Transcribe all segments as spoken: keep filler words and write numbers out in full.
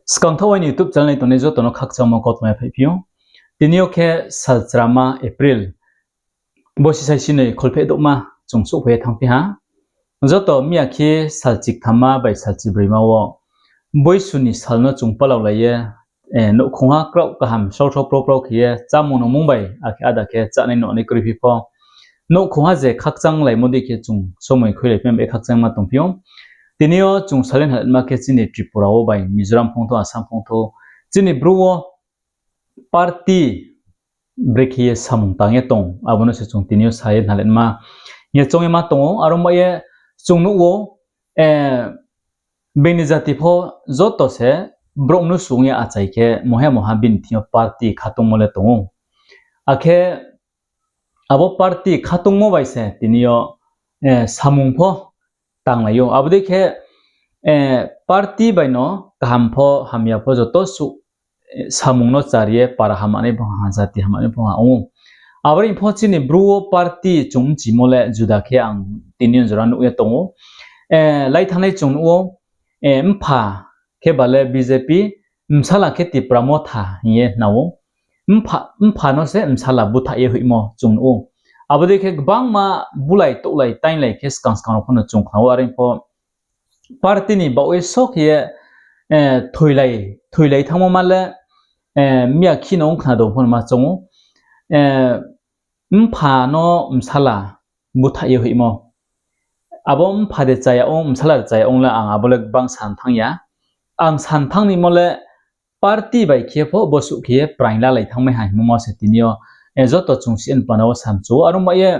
Skangthaoh aini YouTube channel ni tongnai joto no khakchangmo kautma phaiphi ou. Tini yo khe salchrama April, bosi saisi noi kholpheh douhma chung souhphai ye thanngphi ha. Joto miya khe salchiktham ma bai salchibroima wo boisu ni sal no chung palaolai ye, nouhkhongha kraoh kaham srausrao praoprao khe ye chámung nungmung bai akhe áda khe chánai nunai kroiphi pho, nouhkhongha je khakchanglaimo dei khe chung somoi khuilaiphi bai khakchangma tongphi ou. Tini yo chung salai hnaletma khe chini Tripura wo bai Mizoram phongthou, Assam phongthou, chini Bru wo party brekhe ye samung tang ye tong, abo no se chung tini yo sa ye hnaletma hing ye choung ye ma tong ou. Aro ba ye chung nuh ou, being ni jati pho joto se brouh mnusu ong ye achai khe moha moha bini thing yo party khatungmo le tong ou. Akhe abo party khatungmo bai se tini yo samung pho tanglai ou. Abo dei khe party bai no kaham pho hamya pho joto suh samung no chari ye para hamanai pho ha, jati hamanai pho ha ong ou. Abo ni pho chini Bru wo party chung mchimo le juda khe ang tini yo jora nuh ye tong ou. Lai thanngnai chung nuh ou, mpha khe ba le B J P, bsala khe Tipra Motha hing ye hna ou. Mpha no se bsala búthaih ye hoihmo chung nuh ou. Abo dei khe gbangma bulai touhlai tainglai khe skang skang rao pho no chung khna ou. Are pho party ni baoh ye só khe ye thoilai thanngmo ma le, miya khe no ong khna dong pho no ma choung ou. Mpha no bsala búthaih ye hoihmo, abo mpha de chaya ong, bsala de chaya ong le ang abo le gbang san thanng ya. Ang san thanng nimo le party bai khe pho bosuh khe ye praing lalai thanngmai ha hingmo ma se tini yo joto chung si ni panda wo samchu ou. Aro ba ye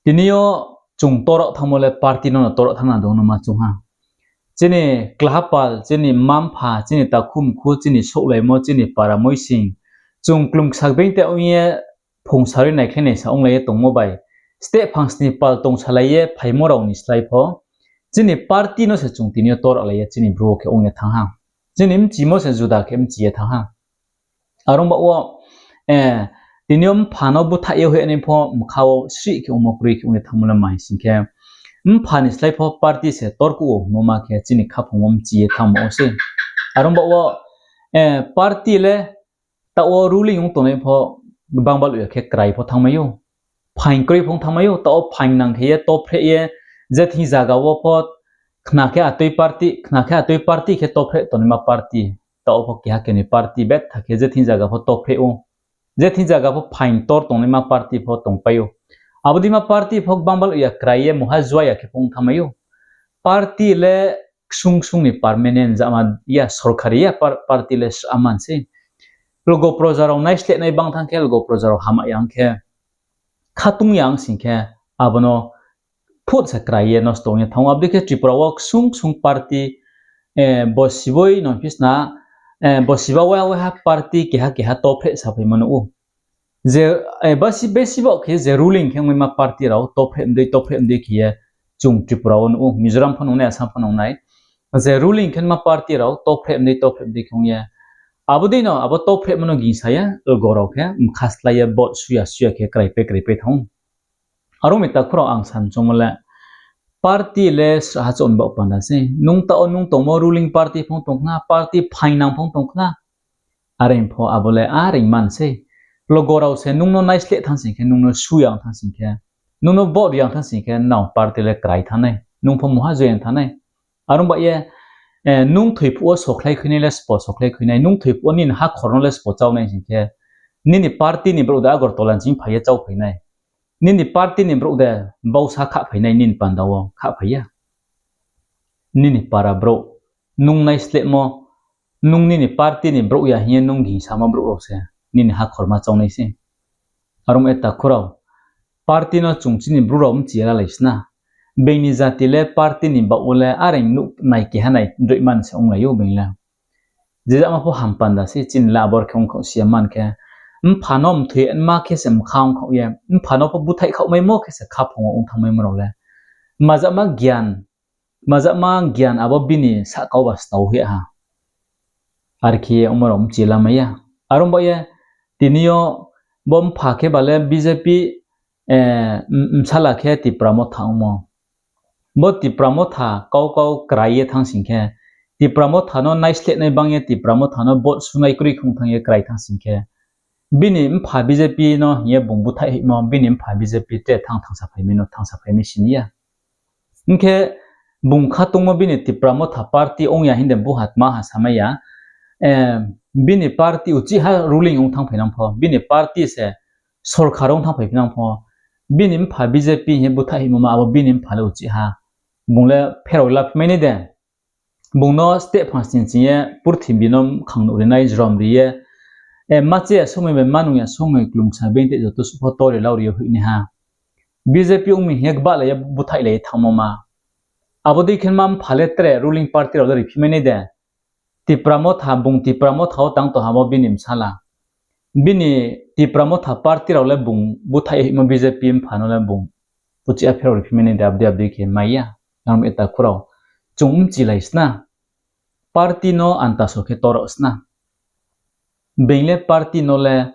tini yo chung torao thanngmo le party no no torao thanng na dong no ma choung ha. Chini klaha pal, chini mma-mpha, chini takhu mkhu, chini souhlaimo, chini para moising, chung klum ksa being te ong ye phung sarui naikhlai naisa onglai ye tongmo bai, steh phangsni pal tongsalai ye phaimo rao ni slái pho, chini party no se chung tini yo toralai ye chini Bru wo khe ong ye thanng ha. Chini mchimo se juda khe mchi ye thanng ha. Are ong baoh wo tini yo mpha no búthaih ye hoih nai pho mkha wo srih khe ongmo kroi khe ong ye thanngmo le ma hing sing khe, mpha ni slái pho party se torkuh ou hingmo ma khe chini khaphang wo mchi ye thanngmo wo sei. Are ong baoh wo party le taoh wo ruling ong tongnai pho gbang bal ya khe krai pho thanngmai ou. Phaing kroi pho thanngmai ou, taoh wo phaing nang khe ye tophreh ye, je thing zaga wo pho khna khe atoi party, khna khe atoi party khe tophreh tongnaima party. Taoh wo pho keha keni party betha khe je thing zaga pho tophreh ou. Je thing zaga pho phaing tor tongnaima party pho tongpai ou. Abo deima party pho gbang bal ya krai ye moha juaya khe pho ong thanngmai ou. Party le ksung ksung ni permanent zama ya, sorkari ya, party le sraman sei. Logo proja rao naislehnai bang thanng khe, logo proja rao hama ya ong khe, khatung ya ong sing khe, abo no phut se krai ye nosto ong ye thanng ou. Abo dei khe Tripura wo ksung ksung party, bo siboi no phisna, bo siba waiha waiha party keha keha tophreh saphaimo nuh ou. Je, basi besi baoh khe je ruling khe ongnaima party rao tophreh mdei tophreh mdei khe ye chung Tripura wo nuh ou, Mizoram pho nungnai, Assam pho nungnai. Je ruling khe ma party rao tophreh mdei tophreh mdei khe ong ye, abo dei no abo tophrehmo no gingsa ye logo rao khe mkha slái ye vote suya suya khe kraipai kraipai thanng ou. Are ong mi takhu rao, ang san choungmo le party le sraha chouh ni baoh panda sei. Nung taoh wo nung tongmo ruling party pho tong khna, party phaingnang pho tong khna. Are pho abo le are man sei. Logo rao se nung no naisleh thanng sing khe, nung no suyang thanng sing khe, nung no vote riyang thanng sing khe, nrao party le krai thanng nai, nung pho muha joyang thanng nai. Are ong ba ye, nung thoi phuh wo sokhlai khui nai le sbo sokhlai khui nai, nung thoi phuh wo nini hakhor no le sbo chau nai sing khe, nini party ni brouh de Agartala ni sing phai ye chau phai nai. Nini party ni brouh de bausa khahphai nai nini panda wo, khahphai ya. Nini para brouh, nung naislehmo, nung nini party ni brouh ya hing ye nung gingsamo brouh rao se nini hakhor ma chau nai sei. Are ong e takhu rao, party no chung chini Bru rao mchi ye lalai sna. Being ni jati le party ni baoh wo le are nuh nai keha nai droih man se onglai ou being le. Je jama pho ham panda se chini le abor khe ongkhaoh si ya man khe, mpha no mthoi ma khe se mkha ongkhaoh ye, mpha no pho búthaih khaohmaimo khe se khaphang wo ong thanngmaimo rao le. Majama gian, majama gian abo bini sahka wo ba stao hoih ha. Are khe ye ongmo rao mchi lamai ya. Are ong ba ye, tini yo bo mpha khe ba le B J P, bsala khe Tipra Motha ongmo. Bo Tipra Motha kau kau krai ye thanng sing khe, Tipra Motha no naisleh nai bang ye, Tipra Motha no vote sunai kroi khong thanng ye krai thanng sing khe, bini mpha BJP no hing ye bung búthaih hoihmo, bini mpha BJP tre thanng thangsa phaimai no, thangsa phaimai sini ya. Hing khe bung khatungmo bini Tipra Motha party ong ya hing de buha tma ha samai ya. Bini party uchih ha ruling ong thanngphai nang pho, bini party se sorkar ong thanngphai phi nang pho, bini mpha BJP hing ye búthaih hoihmo ma abo bini mpha le uchih ha. Bung le pherao la phi mai nai de. Bung no steh phang sning ching ye purthimbi no mkhang nuh ri nai jrom ri ye, ma che ya somoi bai ma nung ya somoi klumsa being te joto suh pho tor ri lau ri ye hoihnaiha. BJP ong mi hing ye gbahlai ye búthaihlai ye thanngmo ma. Abo dei khe ma mpha le tre ruling party rao le riphi mai nai de. Tipra Motha, bung Tipra Motha wo tang tong ha mo bini bsala. Bini Tipra Motha party rao le bung búthaih hoihmo BJP mpha no le bung uchih ha pherao riphi mai nai de, abo dei abo dei khe mai ya. Aro mo eta khurao. Chung mchilai sna. Party no antaso khe torao sna. Being le party no le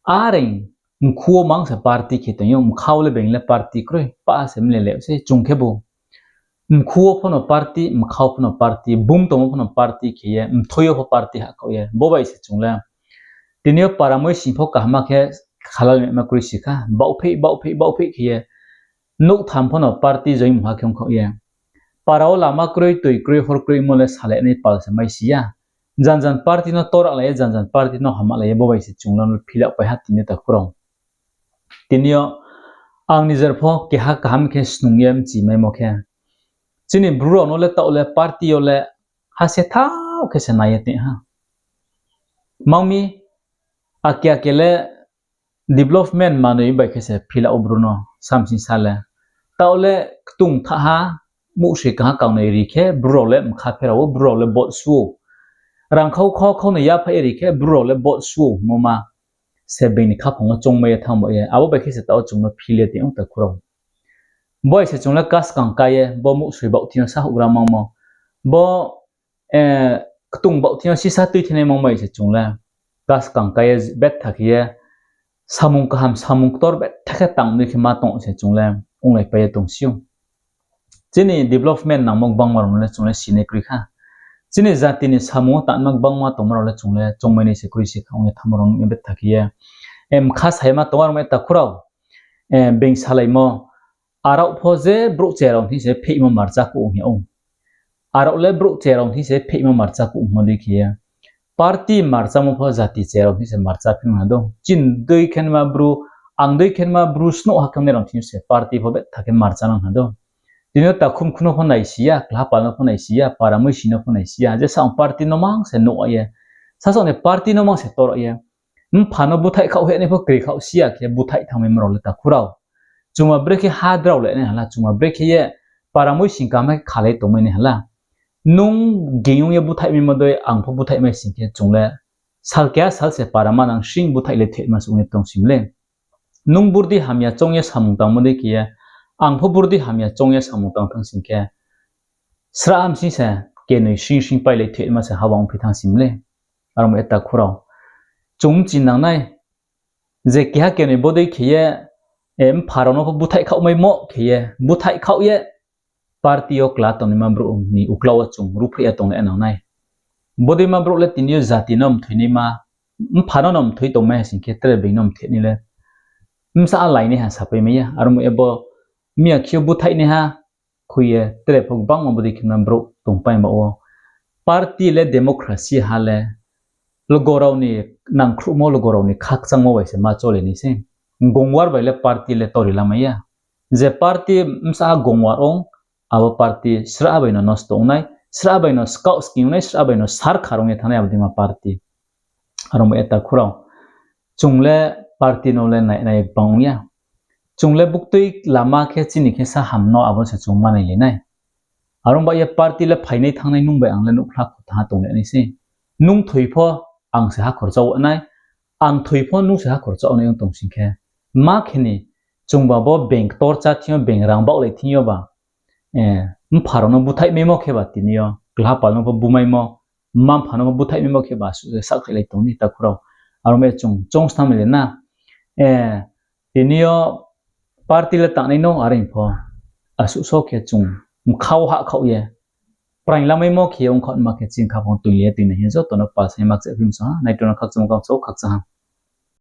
areng mkhu wo mang se party khe tong ou, mkha wo le being le party kroi, pa se mle le sei chung khebu. Mkhu wo pho no party, mkha wo pho no party, bum tongmo pho no party khe ye, mthoi yo pho party hahkhaoh ye, bo bai se chung le. Tini yo para moi sing pho kaham khe khalal mema kroi si kha, baohpheih, baohpheih, baohpheih khe ye, nouh tham pho no party join mungha khe ongkhaoh ye. Para wo lama kroi, toi kroi, hor kroimo le salai nai pal se mai si ya. Janjan party no torahlai ye, janjan party no hamalai ye, bo bai se chung le philak pai ha tini yo takhu rao. Tini yo ang nijer pho keha kaham khe snung ye mchimaimo khe, chini Bru rao no le taoh le party yo le ha se thaoh khe se nai ye tong ha. Mang mi ake ake le development manoi bai khe se phila ou Bru no samsing sa le. Taoh le ktung thaha, muhsoi kaha kaunoi ri khe Bru rao le mkha pherao wo, Bru rao le vote su ou. Rangkhau khau khau no yaphaih ye ri khe Bru rao le vote su ou hingmo ma se being ni khaphang wo choungmai ye thanng ba ye. Abo bai khe se taoh chung no phil ye tong ou takhu rao. Bo bai se chung le kaskang ka ye, bo muhsoi baoh thing yo sahouhgra mangmo. Bo ktung baoh thing yo sisa tuitheinai mang bai se chung le kaskang ka ye betha khe ye samung kaham samung ktor betha khe tang dei khe ma tong se chung le onglaipai ye tongsi ou. Chini development nangmo gbangma rao no le chung le sinai kroi kha. Chini jati ni samung wo tangma gbangma tongma rao le chung le choungmai nai se kroi se kha ong ye thanngmo rao no betha khe ye. Mkha saima tongma rao no takhu rao. Being salaimo, arao pho je brouh che rao thing se pheihmo marcha kuh ong ya ou. Arao le brouh che rao thing se pheihmo marcha kuh ongmo dei khe ye. Party marchamo pho jati che rao thing se marcha phi nang ha dou. Chini dei khe ma Bru, ang dei khe ma Bru snouh ha khe ongnai rao thing se party pho betha khe marcha nang ha dou. Tini yo takhum khu no pho naisi ya, klapal no pho naisi ya, para moi sing no pho naisi ya, je saong party no mang se nouh ye. Sasaoh ni party no mang se tor ye. Mpha no búthaih khaoh heh nai pho kri khaoh si ya khe búthaih thanngmaimo rao le takhu rao. Chungba brekhe ha drao le nai hala, chungba brekhe ye para moi sing kaham khe khalai tongmai nai hala. Nung ging ong ye búthaihmaimo dei ang pho búthaihmai sing khe chung le sal keha sal se para manang sing búthaih le thoima se ong ye tong sing le. Nung burdi hamya choung ye samung tangmo dei khe ye, ang pho burdi hamya choung ye samung tang thanng sing khe, srahha msing se kenoi sing sing pailai thoima se hawa ongphi thanng sing le. Aro mo eta khurao. Chung mchi nang nai, je keha kenoi bodei khe ye, mpha rao no pho búthaih khaohmaimo khe ye, búthaih khaoh ye, party yo kla tongnaima brouh ni uklau wo chung ruhphreh ya tong le nang nai. Bodeima brouh le tini yo jati no mthoinaima, mpha no no mthoi tongmai ha sing khe tre being no mthoinai le bsa a lainaiha sapaimai ya. Aro mo ebo miya khe yo búthaihnaiha khui ye tre pho gbangma bodei khe no brouh tongpai ba wo. Party le democracy ha le logo rao ni nangkhruhmo, logo rao ni khakchangmo bai se ma chole nai sei. Gongwar bai le party le tori lamai ya. Je party bsa gongwar ong, abo party srahha bai no nosto ong nai, srahha bai no skaoh sking ong nai, srahha bai no sarkar ong ye thanng nai abo deima party. Aro mo eta khurao. Chung le party no le nai, nai gbang ong ya. Chung le buktui lama khe chini khe sa ham no abo se chung manai le nai. Aro ba ye party le phainai thanngnai nung bai ang le nuhkhla khotha tong le nai sei. Nung thoi pho ang se hakhor chao nai, ang thoi pho nung se hakhor chao nai ong tong sing khe. Ma khe ni chungba bo being ktor chá thing yo, being rang baohlai thing yo ba, mpha rao no búthaihmaimo khe ba tini yo, klapal no pho bumaimo, mma mpha no pho búthaihmaimo khe ba, asuh se sakhaihlai tong ni takhu rao. Aro mo ye chung choung snam le na. Tini yo party le tangnai no are pho. Asuh so khe chung mkha wo hahkhaoh ye. Praing lamaimo khe ye ongkhaoh ma khe chini khaphang toing le ye toing nai hing ye joto no pal sai makchai phim sa ha, nai tong no khakchangmo kau so khakchang ha.